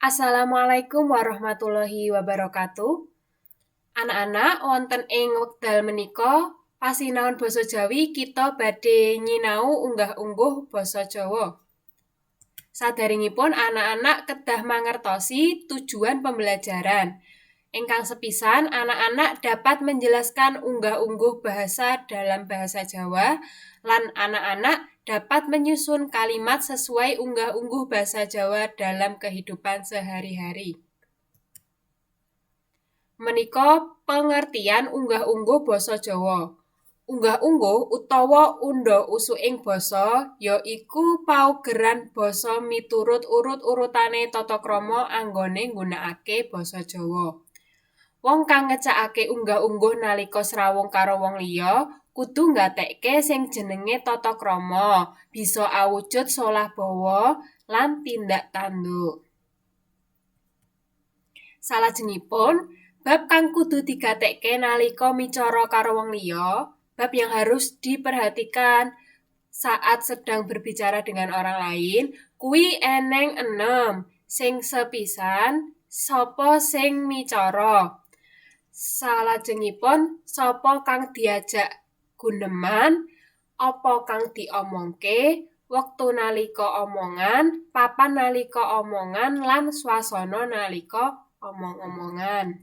Assalamualaikum warahmatullahi wabarakatuh. Anak-anak, wonten ing wekdal menika pasinaon basa Jawi kita badhe nyinau unggah-ungguh basa Jawa. Saderengipun anak-anak kedah mangertosi tujuan pembelajaran. Ingkang sepisan, anak-anak dapat menjelaskan unggah-ungguh bahasa dalam bahasa Jawa lan anak-anak dapat menyusun kalimat sesuai unggah-ungguh bahasa Jawa dalam kehidupan sehari-hari. Menika pengertian unggah-ungguh basa Jawa. Unggah-ungguh utawa undha usuking basa yaiku paugeran basa miturut urut-urutane tata krama anggone nggunakake basa Jawa. Wong kang ngecakake unggah-ungguh nalika srawung karo wong liya kudu nggatekke sing jenenge tata krama, bisa awujud solah bawa lan tindak tanduk. Salajengipun, bab kang kudu digatekke nalika micara karo wong liya, bab yang harus diperhatikan saat sedang berbicara dengan orang lain, kuwi eneng enem. Sing sepisan, sapa sing micara? Salajengipun, sapa kang diajak guneman, apa kang diomongke, wektu nalika omongan, papan nalika omongan, lan swasana nalika omong-omongan.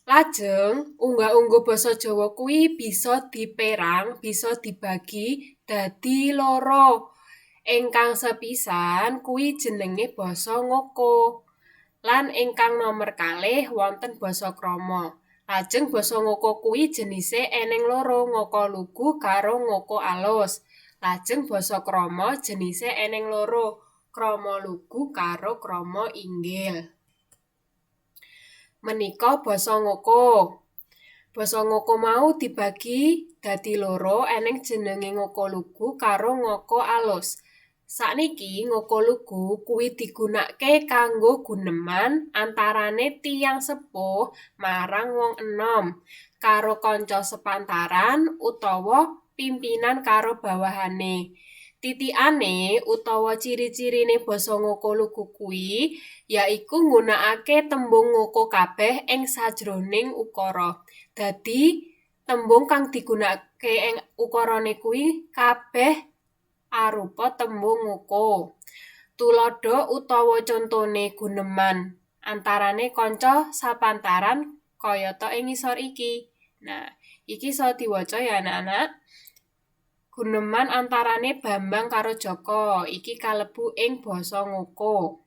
Lajeng, unggah-ungguh basa Jawa kuwi bisa diperang, bisa dibagi dadi loro. Ingkang sepisan kuwi jenenge basa ngoko. Lan ingkang nomer kalih wonten basa krama. Lajeng basa ngoko kuwi jenise eneng loro, ngoko lugu karo ngoko alus. Lajeng basa krama jenise eneng loro, krama lugu karo krama inggil. Menika basa ngoko. Basa ngoko mau dibagi dadi loro, eneng jenenge ngoko lugu karo ngoko alus. Sakniki ngoko lugu kuwi digunakake kanggo guneman antarane tiyang sepuh marang wong enom, karo kanca sepantaran utawa pimpinan karo bawahane. Titikane utawa ciri-cirine basa ngoko lugu kuwi yaiku nggunakake tembung ngoko kabeh ing sajroning ukara. Dadi tembung kang digunakake ing ukarane kuwi kabeh arupa tembung ngoko. Tuladha utawa contone guneman antarane kanca sapantaran kayata ing ngisor iki. Nah, iki iso diwaca ya anak-anak. Guneman antarane Bambang karo Jaka iki kalebu ing basa ngoko.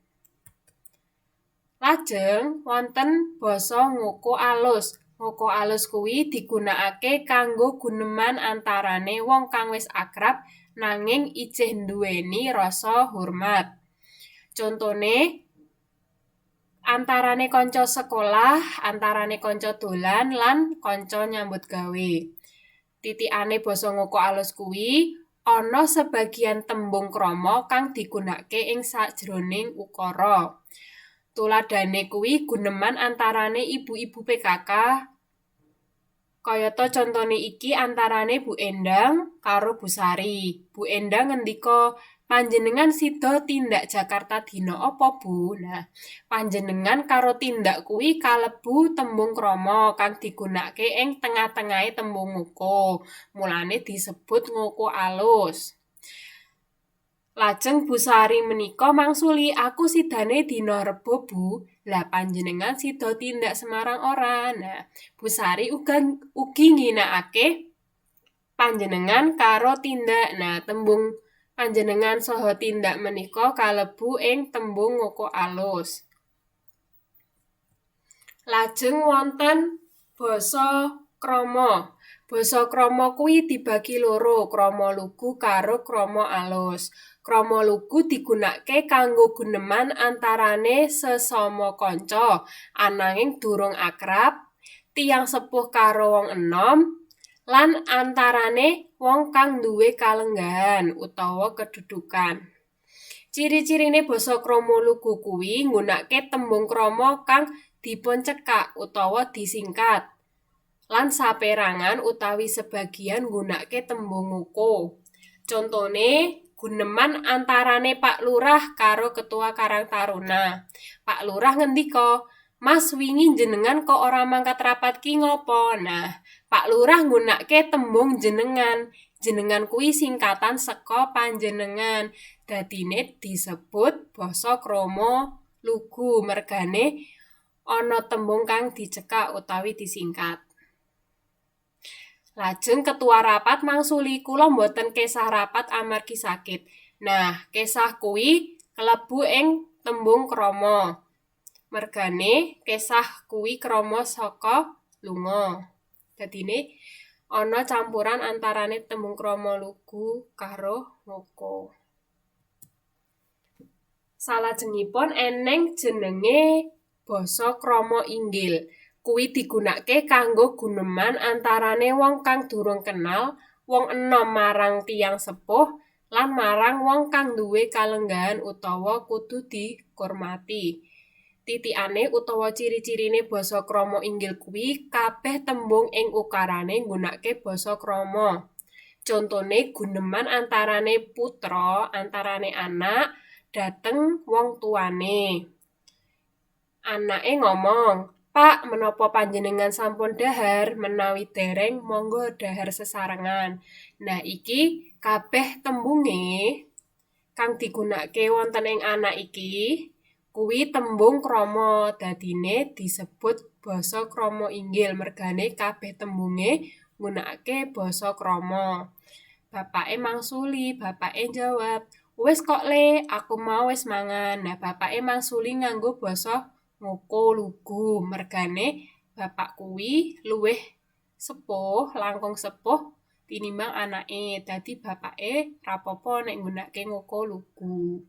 Lajeng wonten basa ngoko alus. Ngoko alus kuwi digunakake kanggo guneman antarane wong kang wis akrab nanging ijih nduweni rasa hormat. Contone antarane kanca sekolah, antarane kanca dolan lan kanca nyambut gawe. Titikane basa ngoko alus kuwi ana sebagian tembung krama kang digunakake ing sajroning ukara. Tuladhane kuwi guneman antarane ibu-ibu PKK kayata contone iki antarane Bu Endang karo Bu Sari. Bu Endang ngendika, "Panjenengan sida tindak Jakarta dina apa, Bu?" Nah, panjenengan karo tindak kuwi kalebu tembung krama kang digunakake ing tengah-tengahe tembung ngoko. Mulane disebut ngoko alus. Lajeng Bu Sari menika mangsuli, "Aku sidane dina Rebo, Bu." Lah panjenengan sida tindak Semarang ora? Nah, Bu Sari uga ugi ngginakake panjenengan karo tindak. Nah, tembung panjenengan saha tindak menika kalebu ing tembung ngoko alus. Lajeng wonten basa krama. Basa krama kuwi dibagi loro, krama lugu karo krama alus. Krama lugu digunakake kanggo guneman antarane sesama kanca ananging durung akrab, tiyang sepuh karo wong enom, lan antarane wong kang duwe kalenggahan utawa kedudukan. Ciri-cirine basa krama lugu kuwi nggunakake tembung krama kang dipuncekak utawa disingkat lan saperangan utawi sebagian nggunakake tembung ngoko. Contone Guneman antarane Pak Lurah karo Ketua Karang Taruna. Pak Lurah ngendika, "Mas, wingi jenengan kok ora mangkat rapat ki ngopo?" Nah, Pak Lurah nggunakake tembung jenengan. Jenengan kuwi singkatan saka panjenengan. Dadine disebut basa krama lugu mergane ana tembung kang dicekak utawi disingkat. Lajeng ketua rapat mangsuli, "Kula mboten kesah rapat amargi sakit." Nah, kesah kuwi kalebu ing tembung krama. Mergane kesah kuwi krama saka lunga. Dadine ana campuran antarane tembung krama lugu karo ngoko. Salajengipun eneng jenenge basa krama inggil. Kuwi digunakake kanggo guneman antarane wong kang durung kenal, wong enom marang tiyang sepuh, lan marang wong kang duwe kalenggahan utawa kudu dikurmati. Titikane utawa ciri-cirine basa krama inggil kuwi kabeh tembung ing ukarane nggunakake basa krama. Contone guneman antarane putra, antarane anak dhateng wong tuane. Anake ngomong, "Pak, menapa panjenengan sampun dhahar? Menawi dereng, monggo dhahar sesarengan." Nah, iki kabeh tembunge kang digunakake wonten ing anak iki kuwi tembung krama, dadine disebut basa krama inggil mergane kabeh tembunge nggunakake basa krama. Bapake mangsuli, bapake jawab, "Wis kok Le, aku mau wis mangan." Nah, bapake mangsuli nganggo basa ngoko lugu mergane bapak kuwi luwih sepuh, langkung sepuh tinimbang anake. Dadi bapake rapopo nek nggunakake ngoko lugu.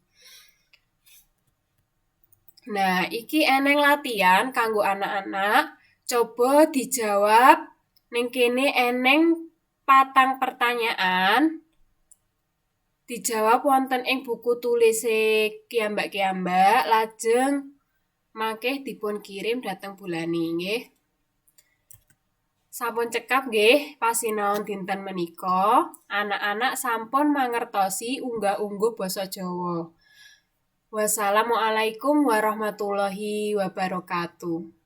Nah, iki eneng latihan kanggo anak-anak. Coba dijawab. Ning kene eneng 4 pertanyaan. Dijawab wonten ing buku tulise kiyambak-kiyambak, lajeng mangke dipun kirim dhateng Bu Lani nggih. Sampun cekap nggih pasinaon dinten menika. Anak-anak sampun mangertosi unggah-ungguh basa Jawa. Wassalamualaikum warahmatullahi wabarakatuh.